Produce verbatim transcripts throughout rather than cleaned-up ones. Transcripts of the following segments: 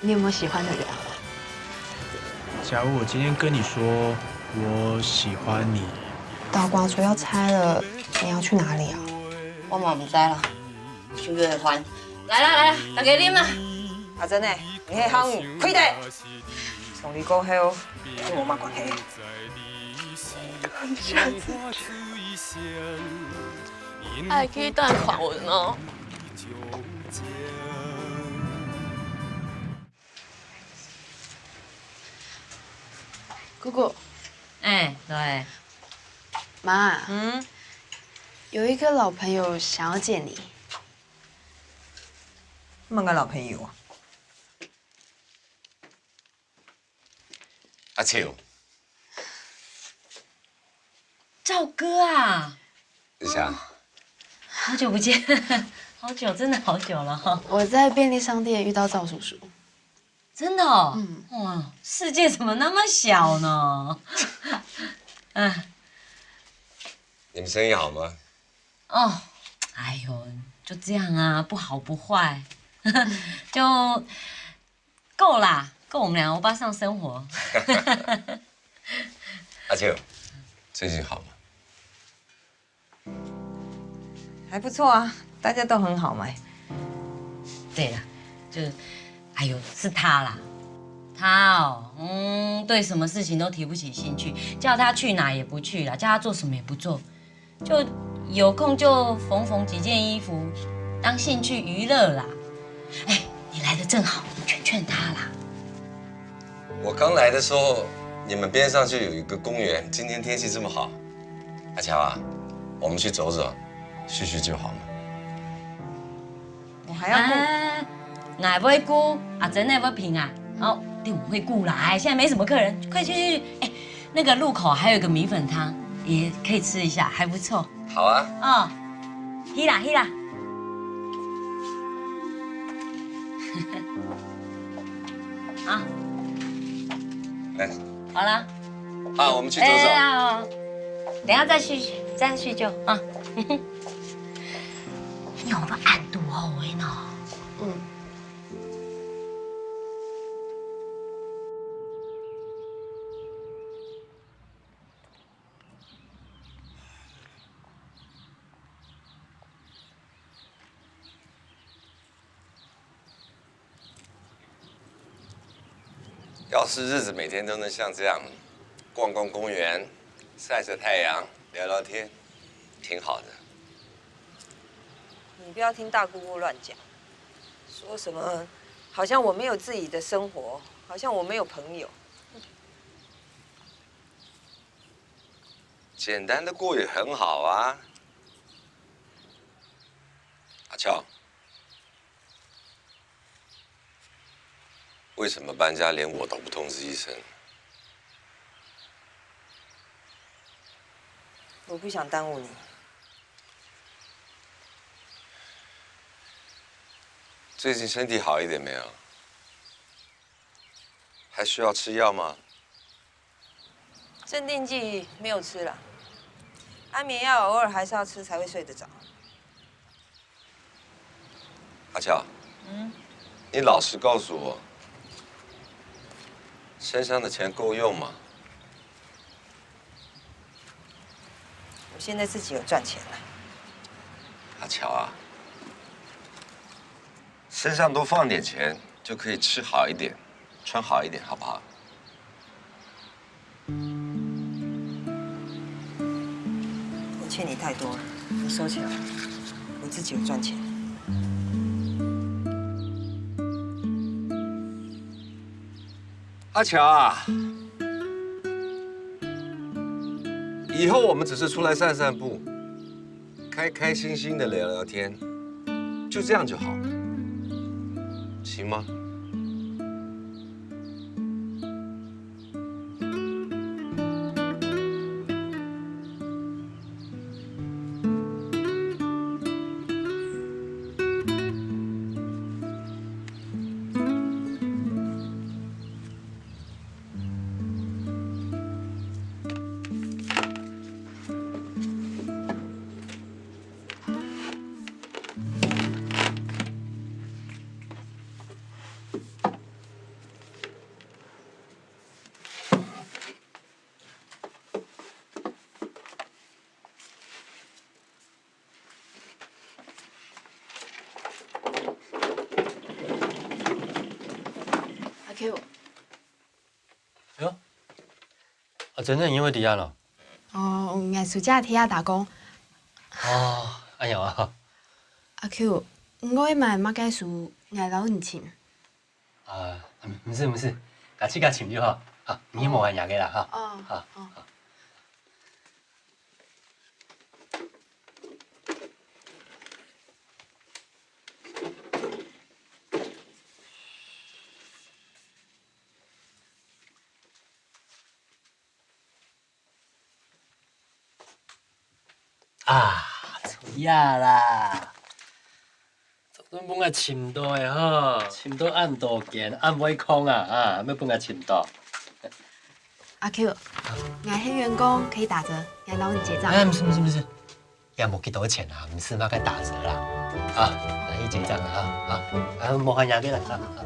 你有没有喜欢的人啊？假如我今天跟你说我喜欢你，倒挂钟要拆了，你要去哪里啊？我嘛毋知啦，想要去翻。来啦来啦，大家啉啊！阿珍呢？你迄項開的，從你過後，跟我無關係。愛去斷狂文哦。姑姑，哎，对，妈，嗯，有一个老朋友想要见你。么个老朋友啊？阿秋，赵哥啊，你想？好久不见，好久，真的好久了哈。我在便利商店遇到赵叔叔。真的哦？嗯。哇，世界怎么那么小呢？哎。你们生意好吗？哦，哎呦，就这样啊，不好不坏，就够啦，够我们两个欧巴桑生活。阿秋，最近好吗？还不错啊，大家都很好嘛。对啦，就，哎呦，是他啦，他哦，嗯，对什么事情都提不起兴趣，叫他去哪也不去啦，叫他做什么也不做，就有空就缝缝几件衣服，当兴趣娱乐啦。哎，你来的正好，劝劝他啦。我刚来的时候，你们边上就有一个公园，今天天气这么好，阿乔啊，我们去走走，叙叙旧好吗？我还要顾。啊，𠊎會顧，阿珍也會陪啊。哦，你不會顧啦，哎，现在没什么客人，快去去去。哎，那个路口还有一个米粉汤，也可以吃一下，还不错。好啊。哦，去啦去啦。啊，来，好啦。啊，我们去走走。哎呀，等一下再叙再叙旧啊。你有没有暗度后悔呢？嗯。要是日子每天都能像这样，逛逛公园，晒晒太阳，聊聊天，挺好的。你不要听大姑姑乱讲，说什么好像我没有自己的生活，好像我没有朋友。简单的过也很好啊。阿乔，为什么搬家连我都不通知一声？我不想耽误你。最近身体好一点没有？还需要吃药吗？镇定剂没有吃了，安眠药偶尔还是要吃才会睡得着。阿乔，嗯？你老实告诉我，身上的钱够用吗？我现在自己有赚钱了。阿乔啊，身上多放点钱，就可以吃好一点，穿好一点，好不好？我欠你太多了，你收起来，我自己有赚钱。阿乔啊，以后我们只是出来散散步，开开心心的聊聊天，就这样就好，行吗？ Q。哎喲，阿珍，你會在這咯？哦，𠊎暑假在這打工。哦，恁樣啊。阿Q，你愛買麼个書，𠊎摎你尋。啊，毋使毋使，自家尋就好。啊，你無閒个啦哈。哦，好，好。啊，出來啦！昨晡分𠊎尋到个吼，尋到恁多間，恁會空啊，啊，愛分𠊎尋到。阿Q，𠊎係員工，可以打折，𠊎摎你結帳。哎，毋使毋使毋使，也無幾多錢啊，毋使麼个打折啦。啊，來去結帳啦，啊，啊，無閒个啦，啊，啊。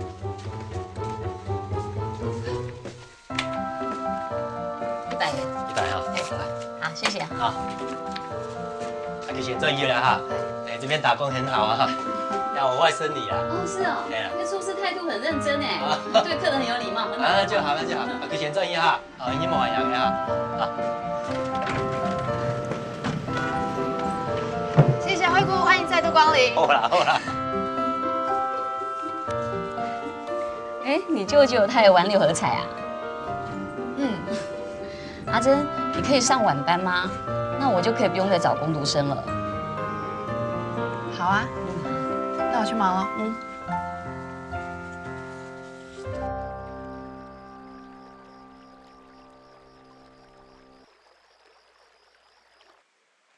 一百元。一百哈，來。好，謝謝。好。阿Q先轉去了哈。哎，這邊打工很好啊哈，要我外甥女啊。哦，是哦。哎呀。那廚師態度很認真哎，啊。對客人很有禮貌，很好。啊，就好了就好，阿Q先轉去哈。 好，你莫閒个哈。好。謝謝惠顧，歡迎再度光臨。好啦，好啦。哎，你舅舅他也玩六合彩啊？嗯。阿珍，你可以上晚班嗎？那我就可以不用再找工讀生了。好啊，那我去忙了。嗯。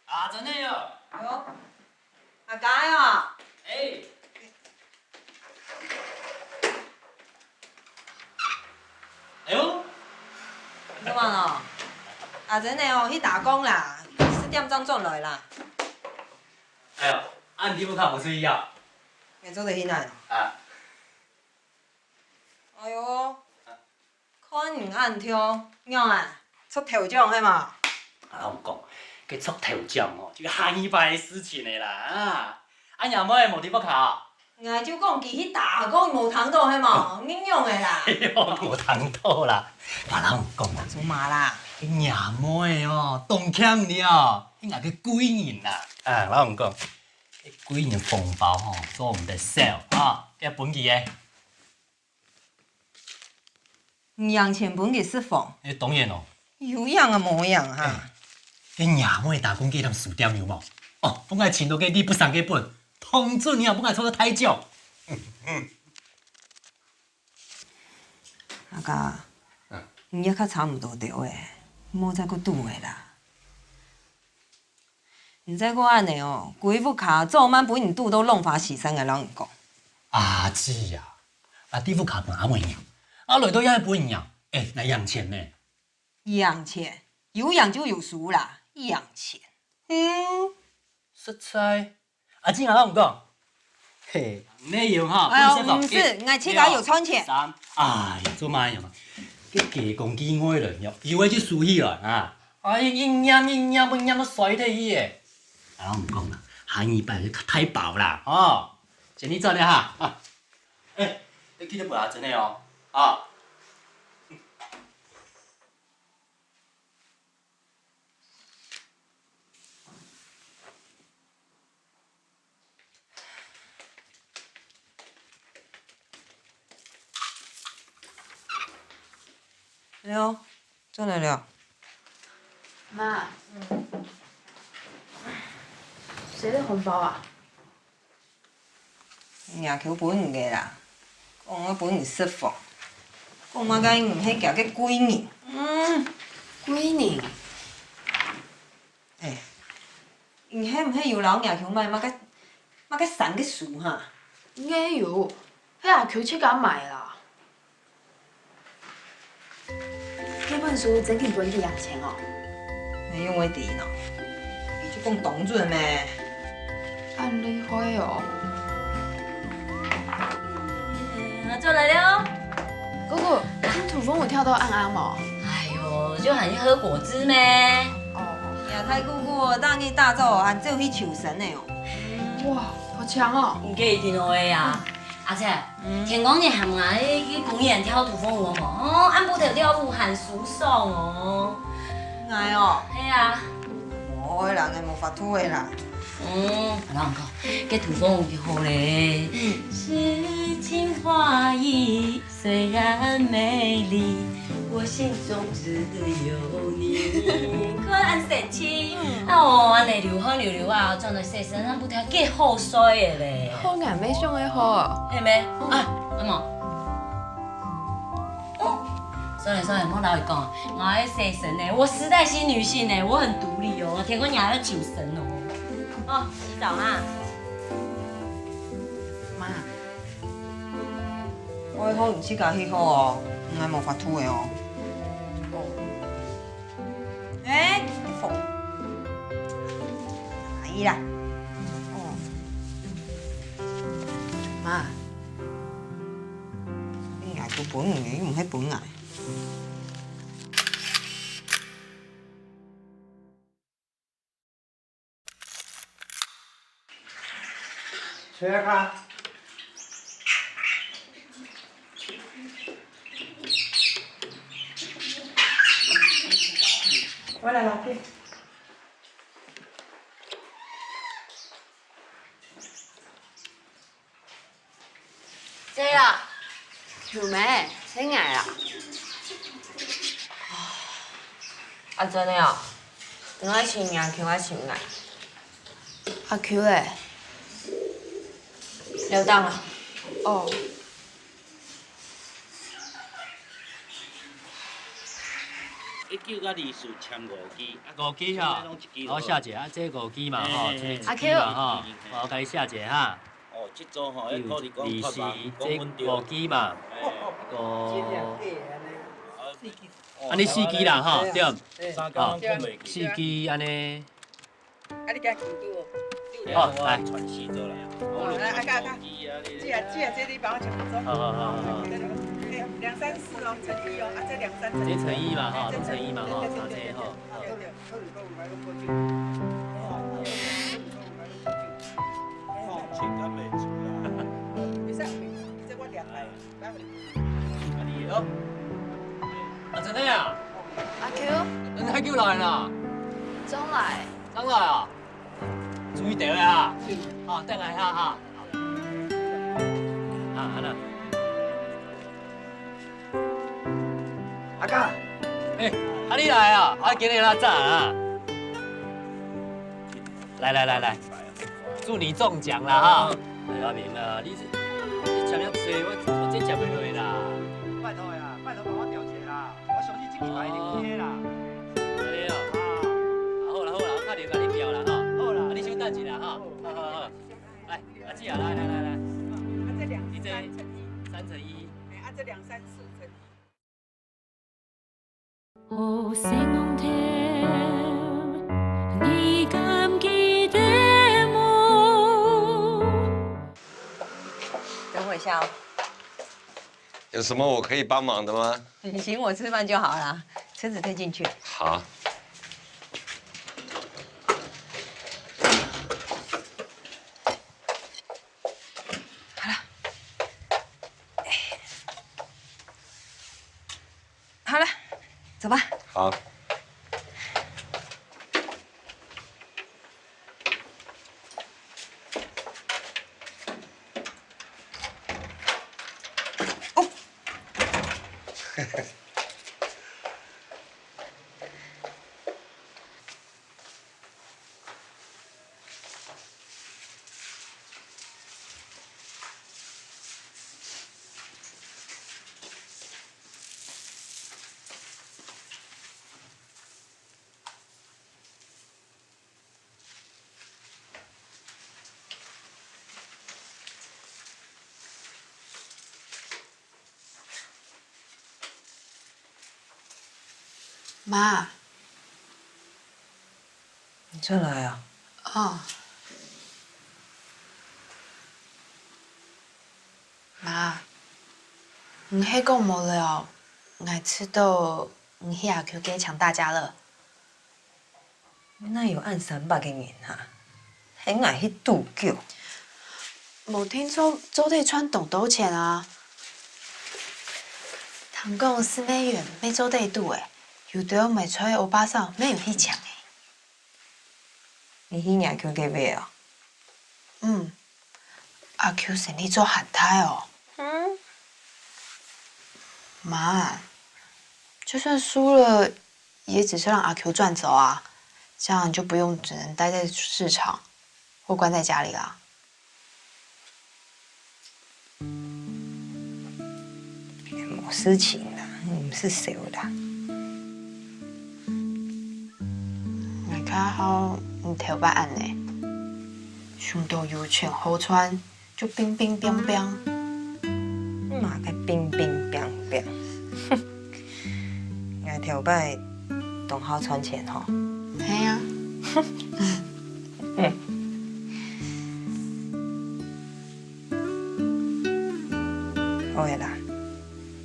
啊，真个喲。喲，阿佳哦。哎。哎喲。你做麼个哦？阿珍呢哦，去打工啦，十點鐘轉來啦。哎喲，啊，你屋下無事啊？你做得去哪？啊。哎喲。 看你恁暢，仰啊？出頭獎係無？啊，𠊎講，該出頭獎哦，就下禮拜个事情个啦，啊。啊，若妹無在屋下？𠊎就講佢去打工，無聽到係無？仰仰个啦？哎喲，無聽到啦。𠊎摎你講啦，做麼啦？該若妹哦，當慶哩哦，係𠊎个貴人啦。啊，𠊎摎你講，該貴人紅包吼，做毋得少啊，該分佢个。 你贏錢分佢食飯？哎，當然咯。有影啊無影哈？哎，該若妹打工該間書店有無？哦，分𠊎尋到該禮拜三个本，當準你啊，分𠊎抽到大獎。阿佳，嗯。你這下差毋多著欸，莫再過賭咧啦。 你再過恁呢哦，歸屋下早晚分人賭到浪花四散，𠊎摎你講。阿姊啊，啊，在屋下分阿妹贏，啊，來到這係分人贏，哎，𠊎贏錢呢。贏錢？有贏就有輸啦，贏錢。嗯，實在。阿姊，𠊎摎你講， 嘿，毋係用哈，哎喲，毋係，𠊎自家有賺錢。三，哎，做麼个樣啊？該雞公雞外人喲，有个就輸起來啊！哎，一念一念，分念到衰忒去耶！啊，𠊎講啦，下二擺就太薄啦，哦，先去轉了哈，啊，哎，要記得分阿珍个哦，啊。 哎喲，轉來了。媽，嗯。誰的紅包啊？ 若舅分你个啦，講愛分你食飯，講麼个你毋係厥个貴人。嗯，貴人？哎，你係毋係有摎若舅買麼个，麼个山个書哈？𠊎有，係阿舅自家買啦。 該本書真經分佢贏錢哦？仰會知呢？佢就講當準咩？恁厲害哦！嗯，轉來了。姑姑，你肚風有跳到恁暗無？哎喲，就喊你喝果汁咩。哦，這大姑姑，當日打早還走去求神呢哦。哇，好強哦！你該一定會啊。阿姐，嗯。天光日喊𠊎去公你會跳土風舞無？哦，暗晡頭跳舞還舒爽哦。𠊎哦，係啊。無愛啦，𠊎無法度个啦。嗯，阿郎哥，該土風舞就好咧。詩情畫意雖然美麗，我心中只有你。你看恁神奇。哦，恁呢流汗流流啊，轉來洗身，恁毋知幾好睡个咧。好眼眉上个好。係咩？啊，阿毛。 哦，算了算了，莫摎佢講，𠊎愛洗身呢，我時代新女性呢，我很獨立哦，天光日還要求生哦。哦，洗澡哈。媽，我以後你自家去好哦，𠊎無法度个哦。哎，你瘋？哪裡啦？哦。媽。 你愛都分你，又毋係分𠊎。吹啊卡。我來老弟。 姐啊，秋妹，係𠊎啊。阿珍个哦，等下尋阿Q啊尋𠊎。阿Q咧？留等啊。哦。一九个二四簽五支，啊，五支哈。攏一支。我寫一下，啊，這五支嘛，吼，嘿，嘿，嘿。這一支嘛，吼，嘿，嘿。我共你寫一下哈。 哦，這組吼，九二四，這五支嘛，五，啊，你四支啦，吼，對，吼，四支按呢。啊，你敢記得哦？好，來。傳四組啦。哦，來，啊，啊，啊，這啊，這啊，這你幫我全部做。好，好，好，好，好。對，對，對，兩三四哦，乘一哦，啊，這兩三乘一。這乘一嘛，吼，這乘一嘛，吼，對，對，對，差這，吼。對，對，對。 袂使，這我掠來。啊，真个啊？阿Q？恁久來啦？正來。正來啊？注意點啊！啊，等來哈哈。啊，好了。 阿哥。欸，啊，你來啊？啊，今日哪早啊？來來來來，祝你中獎啦哈！哎呀，明啊，你這，你食了醉，我，我這食袂落啦。拜託呀，拜託幫我調一下啦，我相信這支牌一定有啦。哦，按呢哦。啊。啊，好啦好啦，我較慢共你調啦哈。好啦。啊，你小等一下哈。好。好好好。來，阿姊啊，來來來來。啊，這兩，你這三乘一。三乘一。欸，啊，這兩三四乘一。 等我一下哦。有什麼我可以幫忙的嗎？你請我吃飯就好啦，車子可以進去。好。 好了，好了，走吧。好。哦。媽。你轉來啊？哦。媽，你係講無了，𠊎知道你係阿Q个強大家了。 哪有恁三八个人啊？係𠊎去賭博。無定著做得賺當多錢啊！人講四美元乜做得堵欸，有兜賣菜个歐巴桑乜有去搶欸。你去若舅該位哦？嗯，阿舅生意做還大哦。嗯。媽，就算輸了，也只是讓阿舅轉走啊，這樣就不用只能待在市場或關在家裡啦。 無事情啦，毋使愁啦。𠊎較好你頭擺恁呢，想到有錢好賺，就乒乒乓乓。麼个乒乒乓乓？𠊎頭擺當好賺錢吼。係啊。 好个啦，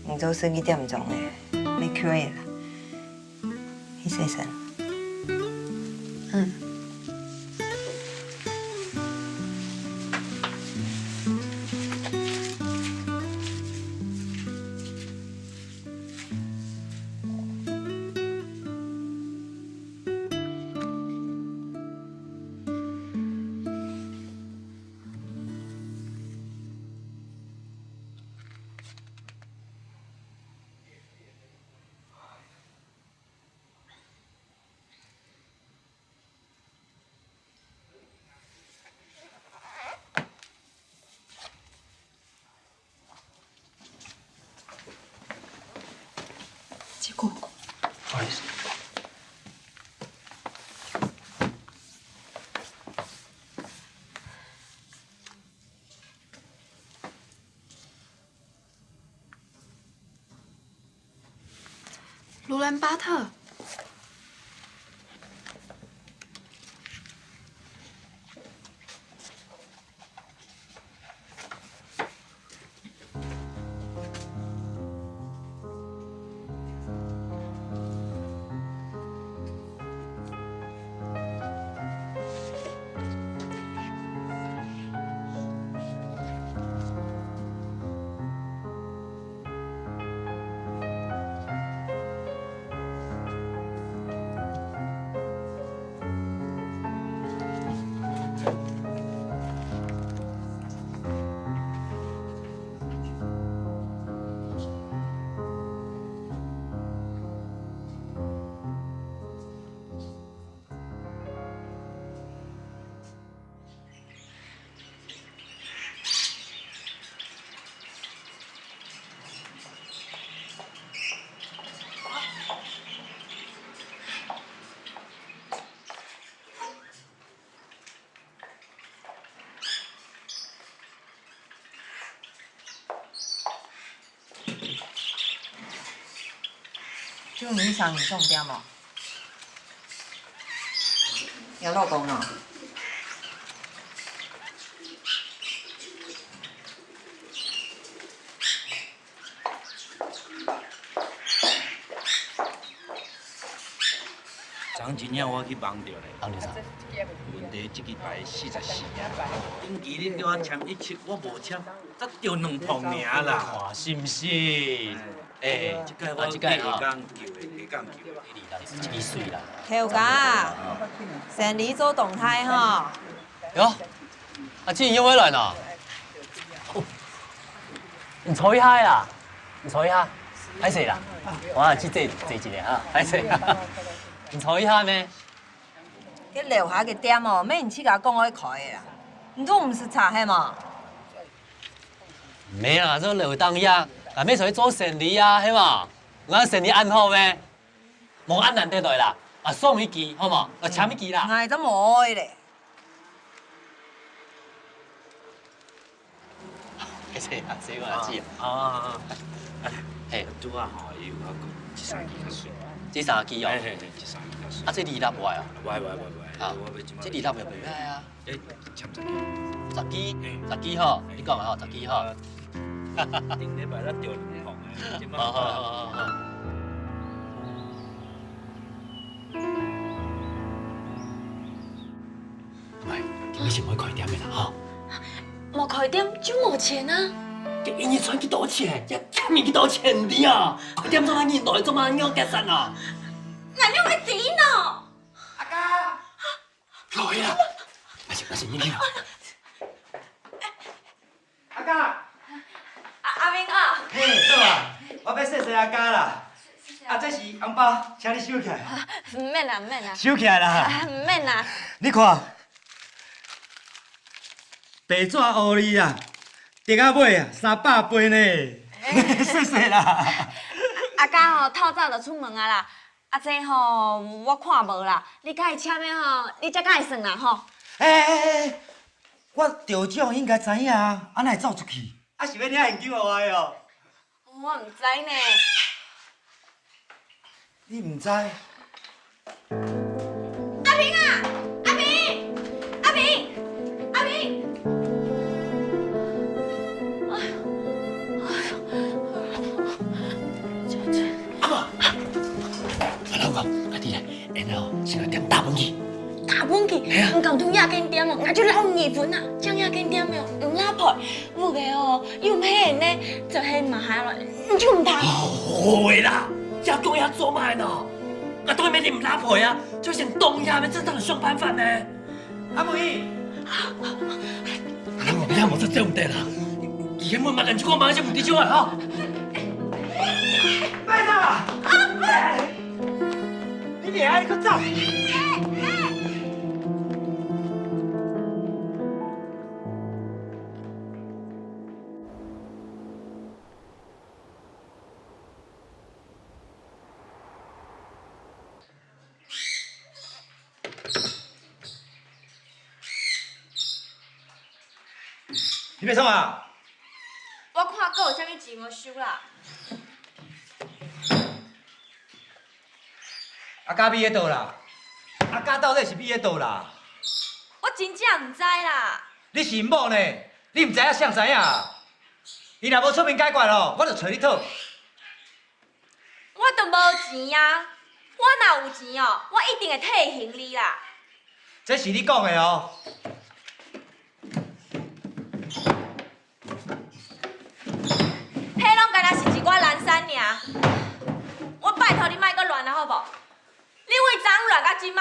你做事一點鐘个，你去个啦，去洗身。嗯。 結果，不好意思。 罗兰巴特。 就你想你重点哦。有老公哦。 昨昏我去網著咧，網著啥？文帝這期排四十四年，頂期恁叫我簽一七，我無簽，才著兩封爾啦。哇，是毋是？欸，這屆我啊，這屆吼，會當救的，會當救的。這个媠啦。頭家，生理做動態吼。喲， 啊，這你又會來呢？哦，你坐一下啦，你坐一下，歹勢啦，我啊去坐坐一下哈，歹勢。你坐一下咩？該樓下个店哦，乜你自家講愛開个啦，你都毋識查係無？毋係啦，這樓頂下，啊，乜出去做生理啊，係無？𠊎生理恁好咩？無恁難得來啦，啊，送一支好無？啊，簽一支啦。𠊎都無愛咧。 謝謝啊，謝謝啊，姐。啊，啊，啊，啊。嘿。拄仔吼，伊有甲講，這三支較媠。這三支哦。嘿，嘿，嘿，這三支較媠。啊，這二六無愛啊？無愛，無愛，無愛，無愛。啊，我欲這擺這二六袂歹啊。欸，簽十支。十支？嘿。十支吼，嘿。你講的吼，十支吼。啊，頂禮拜才著兩封的，這擺好，好，好，好，好。 喂，今日先莫開店个啦，吼。無開店就無錢啊。佢一日賺幾多錢，也欠人幾多錢哩啊！佢點做麼人來，做麼人結煞啊？𠊎仰會知呢？阿嘉，來啦！阿信，阿信，你去啊！阿嘉，阿阿明啊！嘿，好啊，我愛謝謝阿嘉啦。啊，這是紅包，請你收起來。毋免啦，毋免啦。收起來啦。毋免啦。你看， 白紙烏字啊，竹仔尾啊，三百八呢。謝謝啦。阿嘉吼，透早就出門啊啦。啊，這吼，我看無啦。你家己簽个吼，你才共伊算啦吼。欸欸欸欸，我著獎應該知影啊，啊哪會走出去？啊是欲領現金予我的哦？ 我毋知呢。你毋知？阿明啊，阿明，阿明，阿明！阿爸，阿老公，快點來，然後先來點打烰去。打烰去？嘿啊。毋敢同夜間點哦，𠊎就留二分啊，正夜間點哦，毋拉配。 有个哦，又毋係呢，就係嘛下來，你就毋聽。好个啦，這講遐做麼个呢？啊，當然你毋拉配啊，就先當夜，正常上班法呢。阿妹，阿妹，你莫再走毋得啦，佢問嘛，人就講嘛，就毋知就好吼。拜託啦，你別愛去走。 你欲創啥？我看閣有啥物錢無收啦。阿嘉覕咧佗啦？阿嘉到底是覕咧佗啦？我真正毋知啦。你是𪜶某呢？你毋知影誰知影啊？伊若無出面解決咯，我就揣你討。 我都無錢啊！我若有錢哦，我一定會替伊還你啦。這是你講的哦。彼攏干焦是一寡零星爾。我拜託你莫閣亂啊，好無？你對昨昏亂到這馬，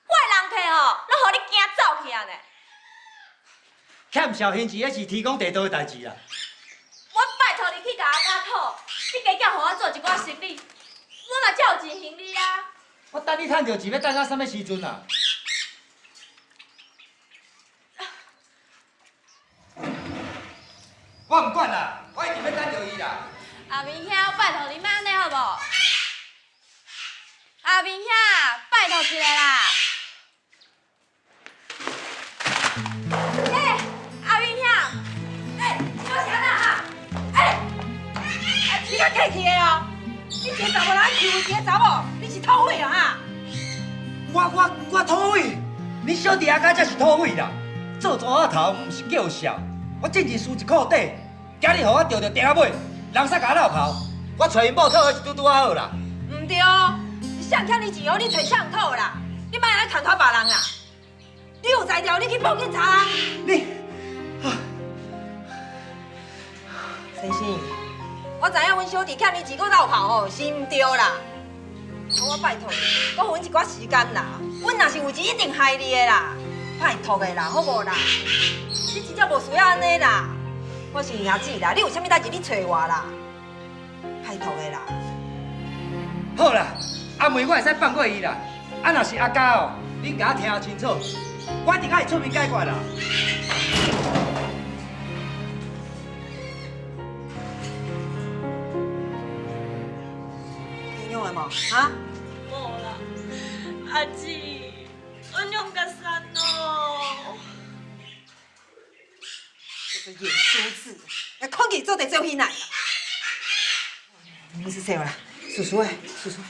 我的人客吼，攏予你驚走去啊呢。 欠小兄弟，彼是天公地道的代誌啦。我拜託你去共阿嘉討，你加減予我做一寡生理，我嘛才有錢還你啊。我等你趁著錢欲等到啥物時陣啊？我毋管啦，我一定欲等著伊啦。阿明兄，拜託你莫按呢好無？阿明兄，拜託一下啦。 欸，阿明兄，欸，你做啥啦哈？欸，啊，你較客氣的哦！你一个查某人欺負一个查某，你是土匪哦哈！我、我、我土匪？恁小弟阿嘉才是土匪啦！做蛇仔頭毋是叫笑，我進前輸一箍底，今日予我著著竹仔尾，人煞共我落跑，我揣𪜶某討一拄拄仔好啦。毋著哦，是啥人欠你錢哦？你揣啥人討啦？你莫按呢牽拖別人啦！ 你有才調，你去報警察啊！你，啊，先生，我知影阮小弟欠你錢，閣落跑吼，是毋著啦。我拜託你，閣予阮一寡時間啦。阮若是有錢，一定還你的啦。拜託的啦，好無啦？你真正無需要按呢啦。我是兄姊啦，你有啥物代誌你揣我啦。 拜託的啦。好啦，阿梅我會使放過伊啦。啊，若是阿嘉哦，恁共我聽清楚，我一定愛出面解決啦。你有用的無？哈？無啦，阿姊，我用較散哦。 這个眼珠子，來看佢做得走去哪啊？明明是誰啦？叔叔欸，叔叔。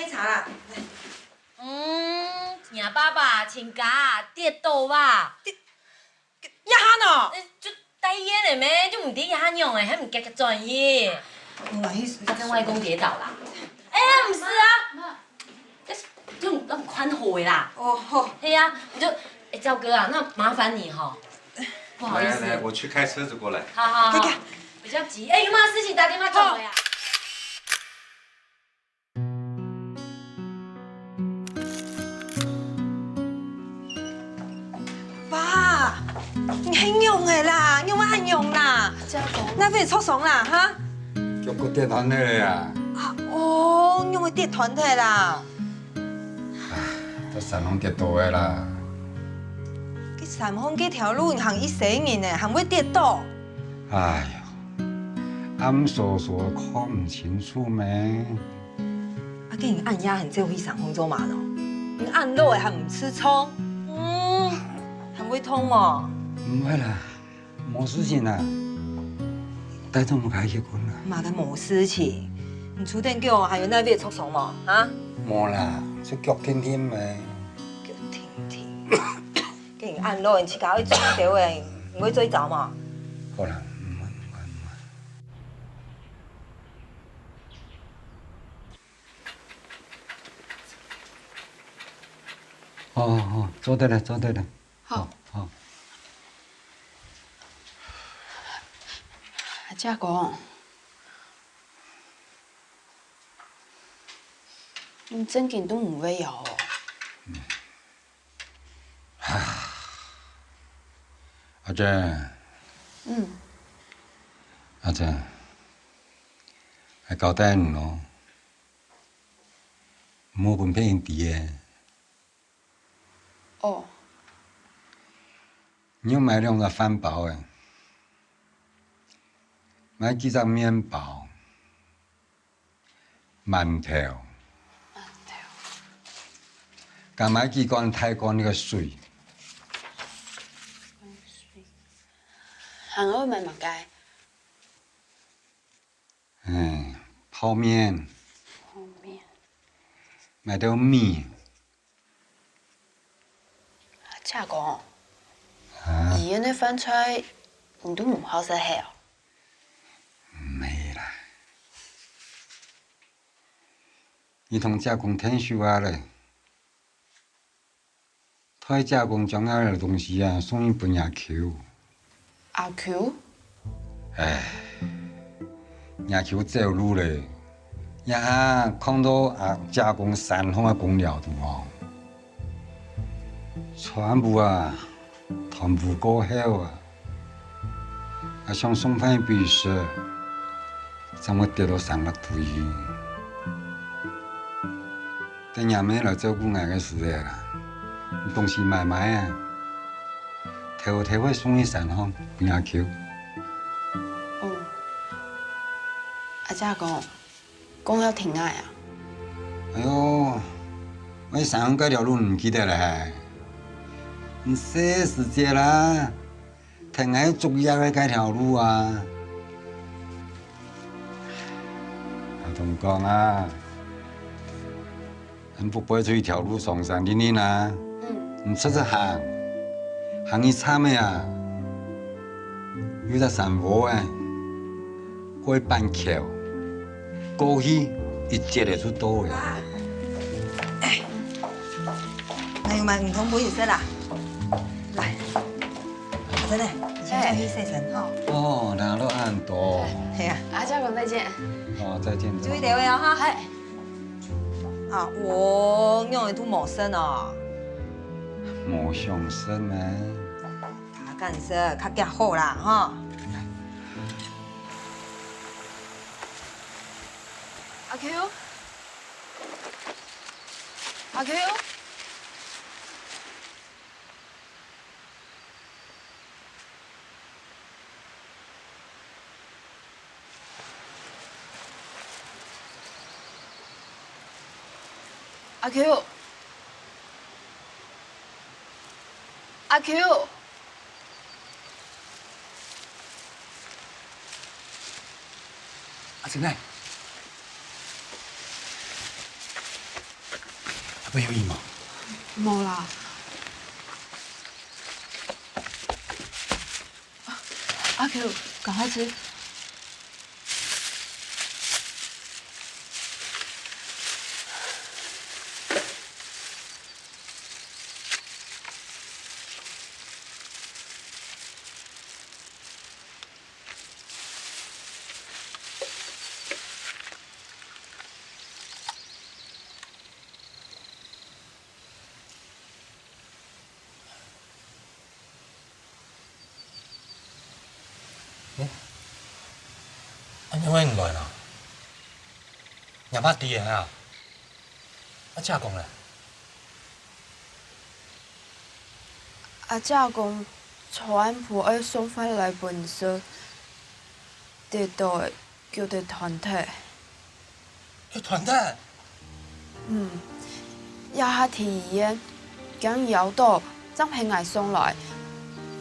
杯茶啦。嗯，若爸爸全家跌倒啊？這下呢？就戴院个咩，就毋知這下仰仔，還毋遽遽轉去。我來去，跟外公跌倒啦。哎呀，毋係啊，就，就攏款好个啦。哦，好。係啊，你就，哎，趙哥啊，那麻煩你吼，不好意思。來來，我去開車子過來。好好好，比較急。哎，有麼个事情打電話轉來啊。 爸，你係仰仔啦？仰會恁樣啦？哪位著傷啦？哈？腳骨跌斷忒了啊！啊，哦，仰會跌斷忒啦？啊，在山項跌倒个啦。該山項該條路行一世人呢，還會跌倒？哎喲，暗疏疏看毋清楚咩？ 啊，該你恁夜還走去山項做麼个呢？你恁老了還毋㓾床？嗯，還會痛無？毋會啦，無事情啦。帶轉屋下歇睏啦。麼个無事情？你出等腳還有哪位著傷無？啊？無啦，就腳㷫㷫咩。腳㷫㷫。該你恁老，你自家愛注意兜仔，你會醉著無？好啦，毋會，毋會，毋會。 好好好，做得了，做得了。好。好，好。阿姐講，你正經都毋會枵哦。 阿珍。嗯。阿珍，𠊎交代你哦，毋好分別人知仔。哦。你愛買兩隻飯包仔，買幾隻麵包， 饅頭。饅頭。加買幾罐大罐个水。還愛買麼个？嗯，泡麵。泡麵。買兜米。 姐講，啊？醫院个飯菜你都毋好食係哦？毋係啦，你同姐公𢯭手啊咧，代姐公將𠊎个東西啊送去分若舅。 阿舅？唉，若舅走路咧，這下囥到阿姐公山項个公寮肚哦。全部啊，斷烏過後啊，𠊎想送飯分佢食，正會跌落山落肚去。 等若姆來照顧𠊎个時節啦，你東西買買啊，偷偷仔送去山項分若舅。嗯，阿姐公，講到停𠊎啊？哎喲，𠊎山項該條路毋記得了係？你細時節啦， 跈𠊎竹葉个該條路啊。阿東講啊，𫣆屋背就一條路上山林林啊，嗯。你直直行，行一站仔啊，有隻山窩仔， 過一板橋，過去一節仔就到了。哎，來，有買魚湯分你食啦。來，阿珍呢，你先轉去洗身吼。哦，哪落恁多。係啊。阿姐公再見。哦，再見。注意兜仔哦哈。係。啊，哦，仰仔都無食哦。無想食咩？ 較緊食，較遽好啦，吼。阿舅，阿舅。 阿舅，阿舅。阿珍呢？會有異樣無？無啦。阿舅，趕快食。 欸，恁樣會毋來啦？若爸知个啊？阿姐講咧？阿姐講，昨暗晡愛送飯來分你食，跌倒个，腳跌斷忒。腳斷忒？ 嗯，這下去醫院，驚你枵著，正陪𠊎送來，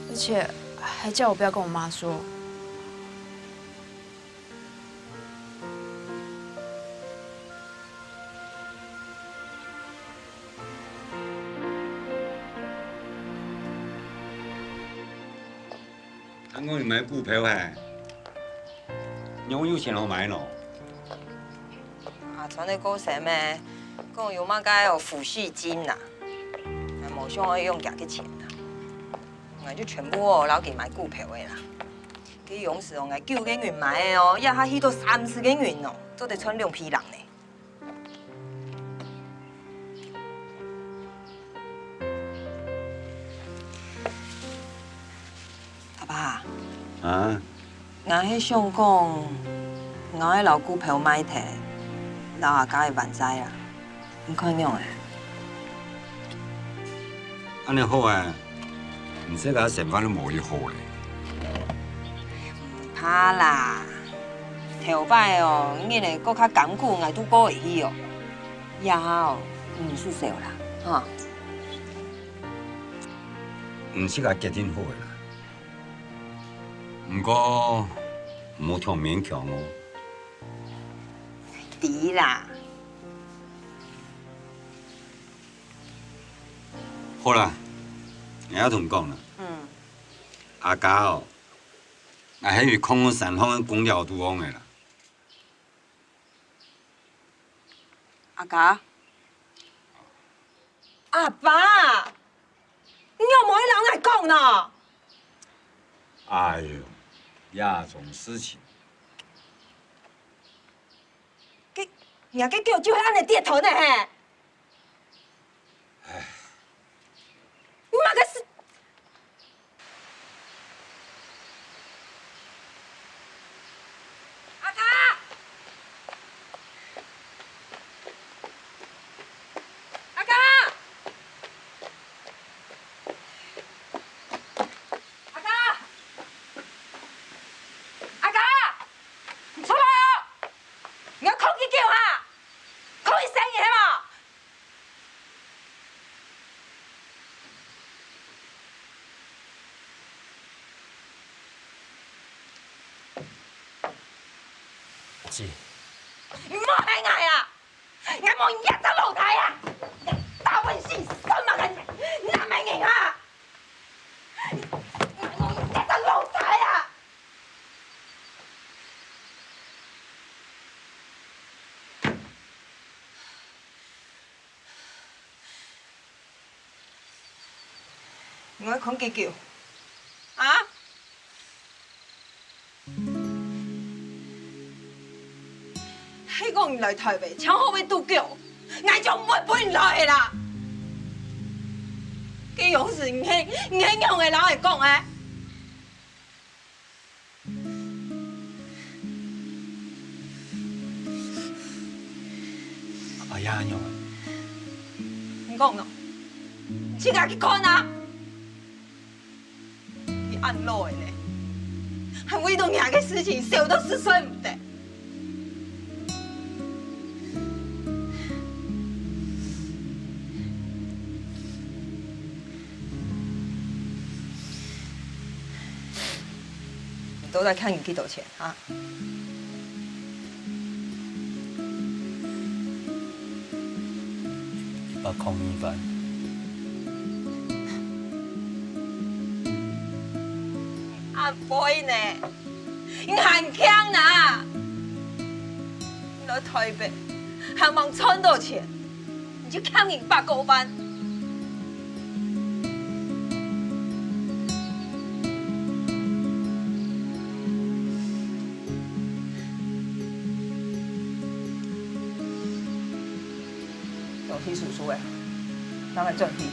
而且還照𠊎伯公媽說。聽講你買股票嘿？ 仰有錢好買喏？啊，昨日過身个，講有麼个哦撫恤金啦，𠊎無想愛用佢个錢啦，𠊎就全部哦摎佢買股票个啦。該央時哦，𠊎九個銀買个哦，這下去到三十個銀哦，做得賺兩皮零呢。 阿爸，啊？𠊎係想講，𠊎愛摎股票賣忒，摎阿家个還債啊，你看仰仔？恁樣好啊，毋使講生活都無幾好咧。 怕啦，頭擺哦，你个閣較艱苦，𠊎都過會去哦。這下哦，毋使愁啦，哈。毋使講決定好个啦。毋過，毋好忒勉強哦。知啦。好啦，𠊎愛同你講啦。嗯。阿家哦， 𠊎係為礦山項个工寮肚項个啦。阿家？阿爸，你仰無愛摎𠊎講呢？哎喲，這種事情。該，若个腳就係恁仔跌斷个嘿。 你麼个事？阿家！阿家！阿家！阿家！你出來哦！你愛囥幾久哈？囥一世人係無？ 姊。你莫害𠊎啊！𠊎無你這隻老弟啊！你打本身算麼个男仔人啊！𠊎無你這隻老弟啊！ 你愛囥幾久？啊？係講你來臺北，正好會堵腳，𠊎就毋會分你來个啦！該央時你係，你係仰仔摎𠊎講个？ 哎呀，娘！你講喏，你自家去看啊！你恁老个咧，還為著若个事情愁到食睡毋得。 你到底欠人幾多錢啊？八空二萬。恁貴呢，你還強哪？你來台北，還吂賺到錢，你就欠人百過萬。 東西叔叔个，人會轉去。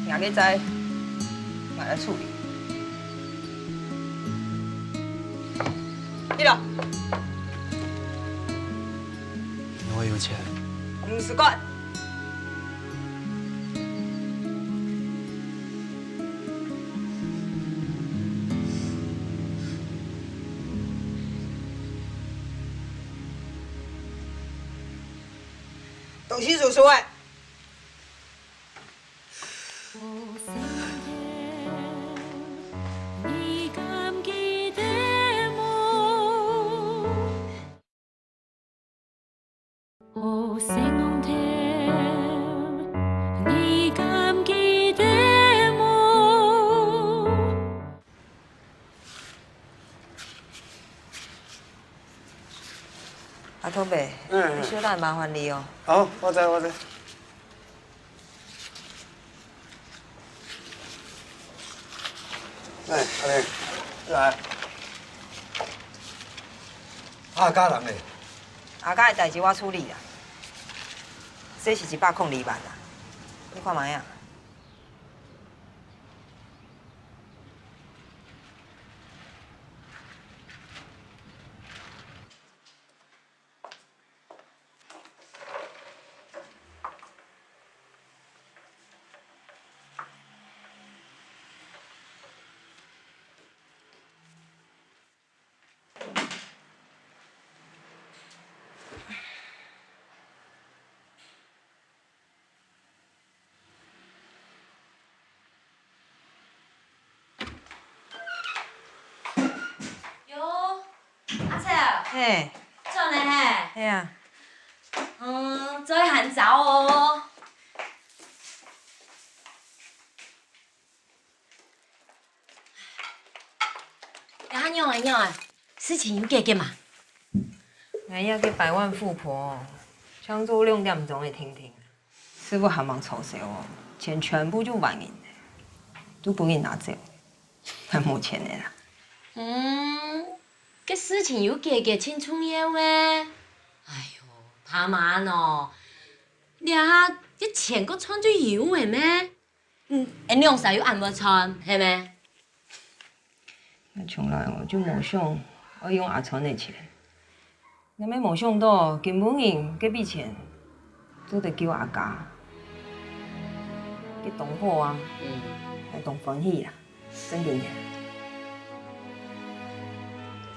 若个債，𠊎來處理。去了。我有錢。毋使管。 東西叔叔个。阿頭伯，嗯，嗯。小弟麻煩你哦。好，我知，我知。來，阿玲，來。阿家人咧？阿家个代誌我處理啦。這是一百空二萬啦，你看覓啊。 喲，阿姐啊，嘿，轉來嘿。嘿啊。嗯，嘴還燥哦。 這下仰仔仰仔，事情有解決無？𠊎這个百萬富婆，正做兩點鐘个定定，師傅還吂坐收哦，錢全部就還人了，都分人拿走，還無錢了啦。嗯，該事情有解決盡重要欸。哎喲，爸媽喏，這下該錢過賺就有了咩？ 嗯，𠊎兩儕又恁會賺，係咩？𠊎從來哦就無想愛用阿川个錢，𠊎乜無想到今晡日該筆錢做得救阿家，該當好啊，𠊎當歡喜啊！ 真个呢。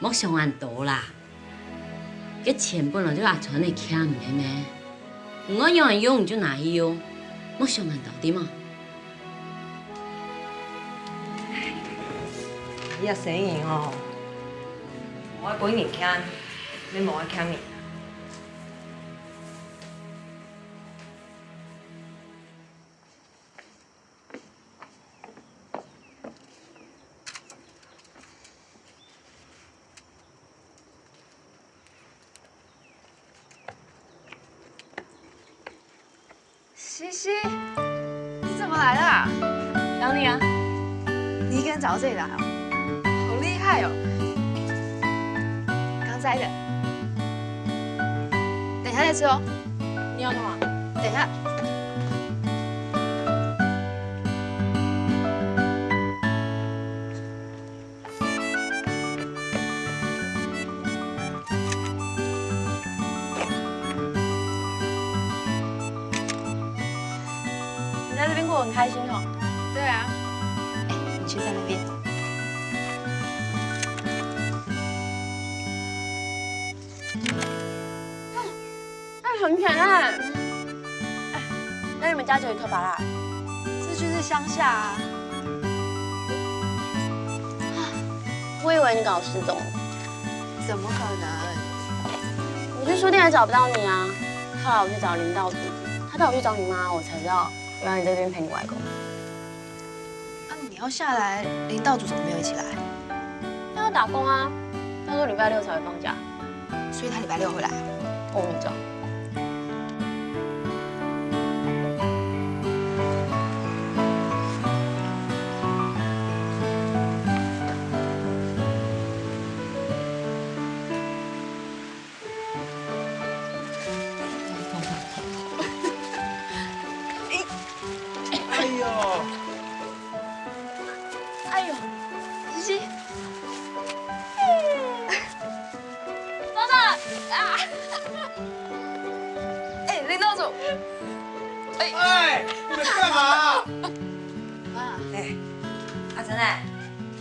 莫想恁多啦，該錢本來就阿川个欠，毋係咩？你愛仰仔用你就拿去用，莫想恁多，知無？你這細人哦，無愛分人欠，乜無愛欠人。 西西，你怎麼來了啊？找你啊。你一個人找到這裡來哦？好厲害哦！剛摘的。等一下再吃哦。你要幹嘛？等一下。 你在這邊過得很開心哦。對啊。哎，你去站那邊。那很甜哎。哎，那你們家只有一棵芭樂？這就是鄉下啊。我以為你搞失蹤了。怎麼可能？我去書店也找不到你啊。後來我去找林道祖，他帶我去找你媽，我才知道原來你在这边陪你外公。那你要下来，林道祖怎么没有一起来？他要打工啊，他说礼拜六才会放假。所以他礼拜六会来？我不知道。哎呦！哎呦！是。爸爸啊！哎，林道祖。哎，你们干嘛？啊。哎，阿珍哎，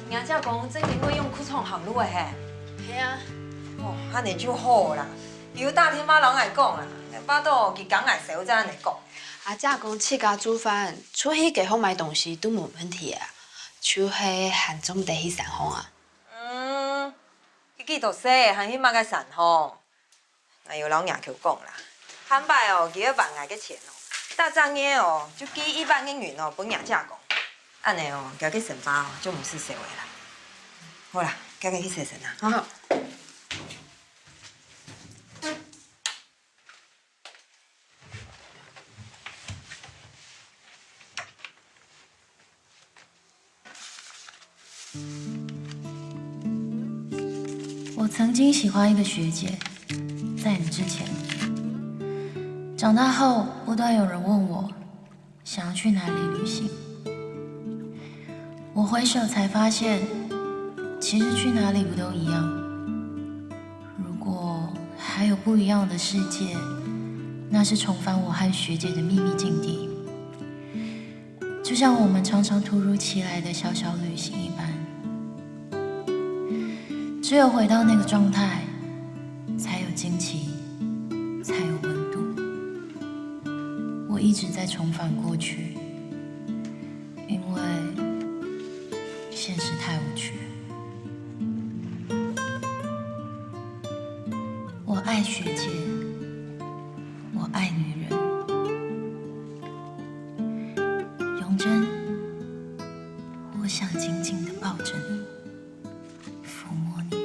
娘家公正经会用裤长行路个嘿。系啊。哦，恁呢就好啦。 有打电话摎𠊎讲啦，巴肚佢講𠊎笑正恁呢講。阿姐講自家煮飯，出去街項買東西都無問題啊，就係還做毋得去山項啊。嗯，佢幾多歲還去麼个山項？𠊎有摎若舅講啦，下擺哦，佢愛還𠊎个錢哦，逐隻月哦，就寄一萬个銀哦，分若姐講。恁呢哦，佢个身巴哦，就毋使愁个啦。好啦，遽遽去洗身啊，哈。好。 我曾经喜欢一个学姐，在你之前。长大后，不断有人问我想要去哪里旅行。我回首才发现，其实去哪里不都一样。如果还有不一样的世界，那是重返我和学姐的秘密境地。 就像我们常常突如其来的小小旅行一般，只有回到那个状态，才有惊奇，才有温度。我一直在重返过去，因为现实太无趣。我爱学姐，我爱女人。 永贞，我想紧紧地抱着你，抚摸你。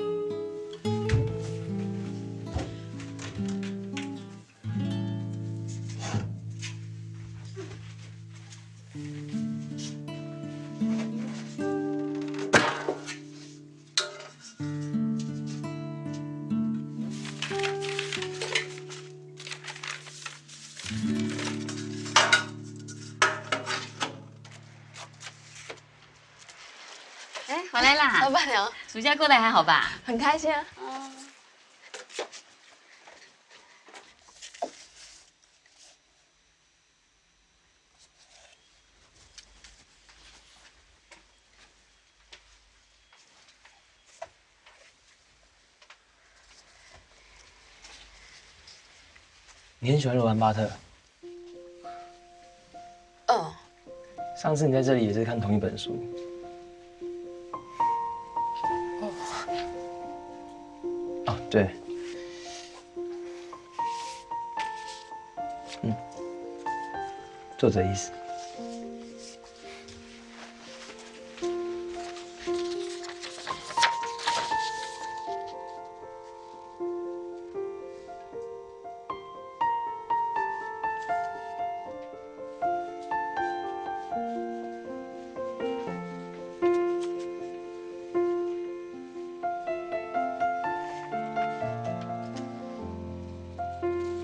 哎，回来啦！老板娘，暑假过得还好吧？很开心啊。你很喜欢罗兰巴特？嗯。上次你在这里也是看同一本书。哦。哦，对。嗯，作者的意思。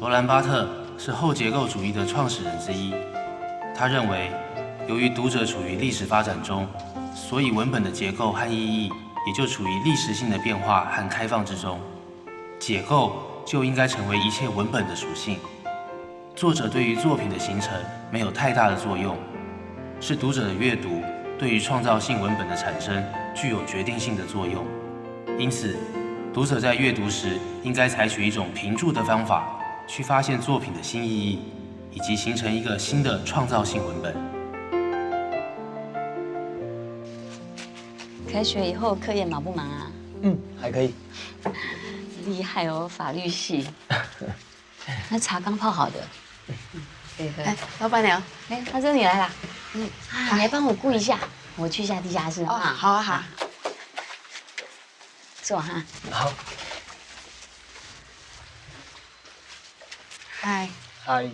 罗兰·巴特是后结构主义的创始人之一。他认为，由于读者处于历史发展中，所以文本的结构和意义也就处于历史性的变化和开放之中。解构就应该成为一切文本的属性。作者对于作品的形成没有太大的作用，是读者的阅读对于创造性文本的产生具有决定性的作用。因此，读者在阅读时应该采取一种评注的方法，去发现作品的新意义，以及形成一个新的创造性文本。开学以后课业忙不忙啊？嗯，还可以。厉害哦，法律系。那茶刚泡好的。可以喝。哎，老板娘。哎，花生，你来啦。嗯，啊，你来帮我顾一下，我去一下地下室。哦，啊。好啊，好啊。坐哈。好。嗨。嗨。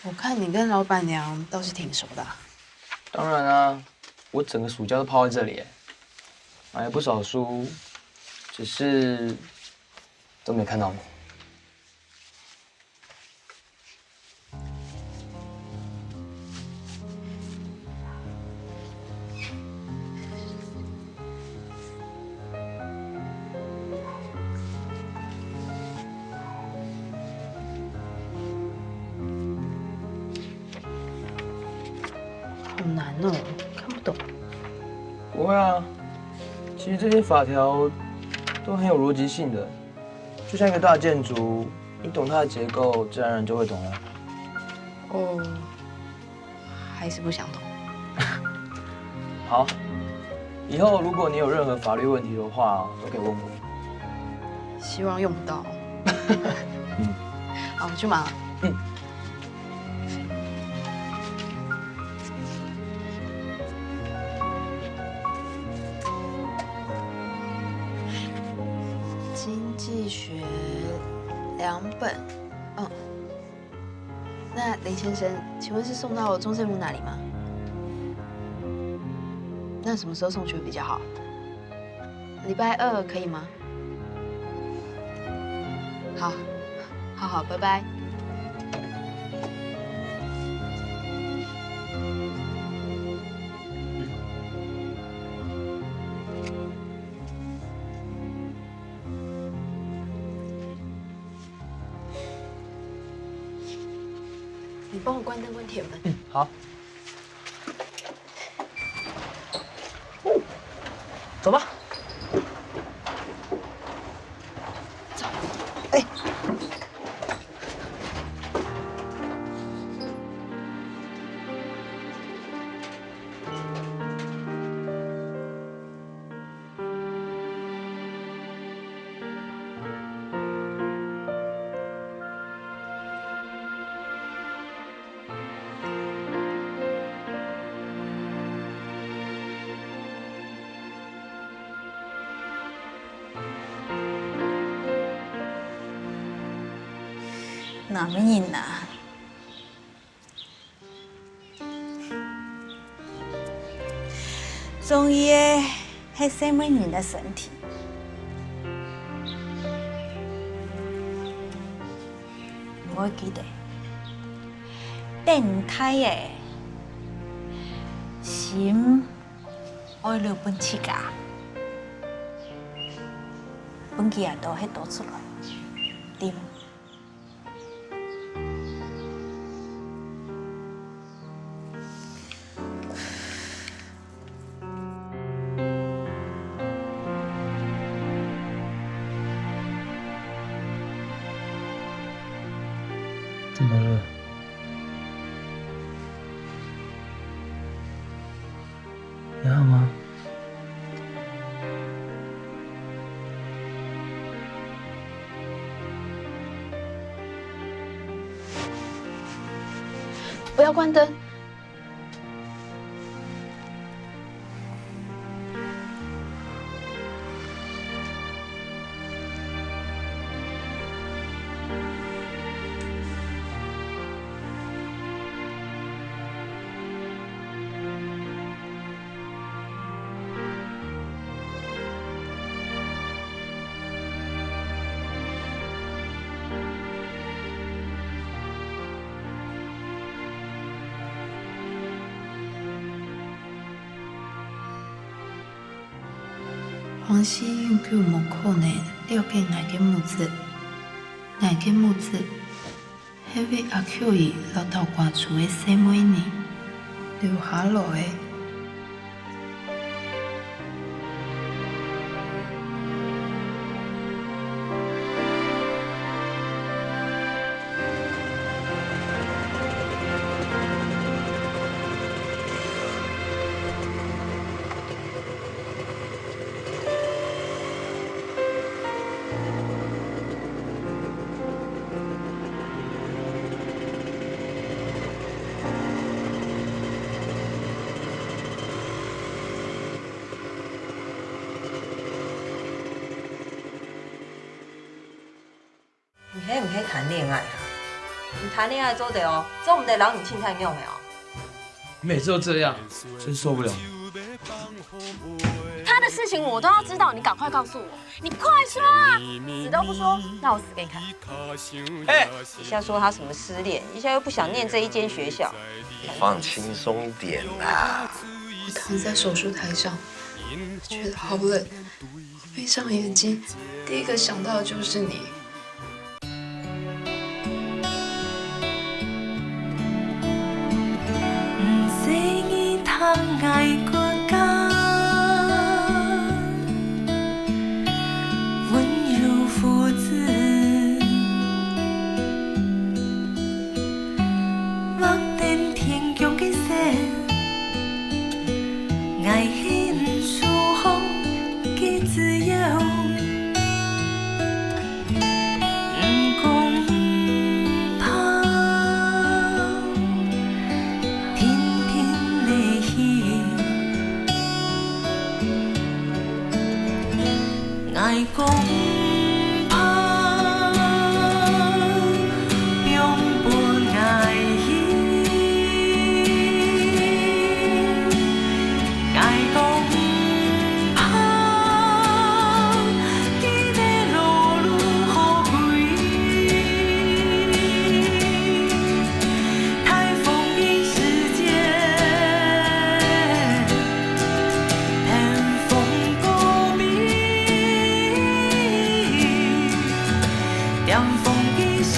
我看你跟老板娘倒是挺熟的啊。当然啊，我整个暑假都泡在这里耶，买了不少书，只是都没看到你。 好难哦，看不懂。不会啊，其实这些法条都很有逻辑性的，就像一个大建筑，你懂它的结构，自然而然就会懂了。哦，还是不想懂。好，以后如果你有任何法律问题的话，都可以问我。希望用不到。嗯。好，我去忙了。嗯。经济学两本，嗯。 那林先生，请问是送到中正路那里吗？那什么时候送去会比较好？礼拜二可以吗？好，好，好，拜拜。你帮我关灯、关铁门。嗯，好。哦，走吧。走。哎。 男人啊， 中意个係細妹人个身體。愛記得，等大个心愛留分自家，分佢兜歇多出來，對無？ 怎么了？你好吗？ 不要关灯。 黃希永久無可能了解𠊎个目的，𠊎个目的 係為阿Q姨摎兜掛住个細妹人留下來个。 你你在談戀愛啊？你談戀愛做得哦，做毋得人你凊彩用的哦。每次都這樣，真受不了。他的事情我都要知道，你赶快告诉我，你快说啊！死都不说，那我死给你看。一下说他什么失恋，一下又不想念这一间学校。你放轻松一点啦。我躺在手术台上，觉得好冷。我闭上眼睛，第一个想到的就是你。毋使你談𠊎國家，溫柔父子，畫等天疆个線，𠊎係毋受風个自由。 毋講怕，定定來去。𠊎講怕，放分𠊎去。𠊎講 怕，今个路路好開。颱風个時節，霆鋒告別。霆鋒个時